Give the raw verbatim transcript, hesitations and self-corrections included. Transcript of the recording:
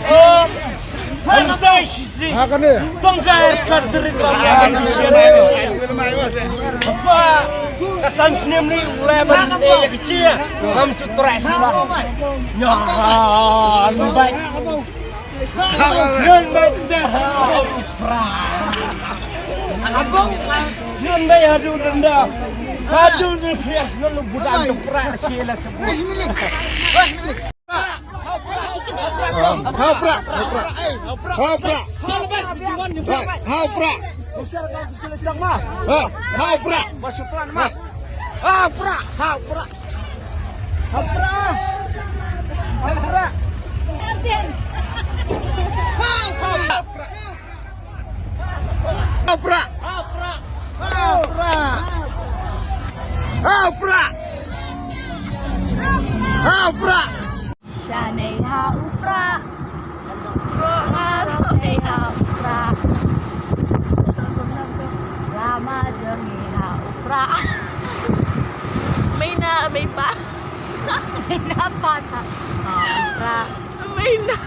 Oh, hynrei shi si. Ha kane. Tang ka er sa dri ba ka. Ba ka san snem ni u lai ban ne ya ka chia. Ngam chu trai si ba. Nya, ni bai. Ngan bai de ha u pra. Ngan bai ha du denda. Ha du ni fias ngan lu budan tu pra si la. Ha pra, ha pra. Ha pra. Right, ha pra. Ha, ha pra. Ha pra, ha pra. Ha pra. Ha pra. Ha pra. Ha pra. Ha pra. Ha pra. Shanei ha u pra. Ngarok nei ha u pra. Lama jong ngi ha u pra. Mei na, mei pa. Mei na pa ta. Ha u pra. Mei na.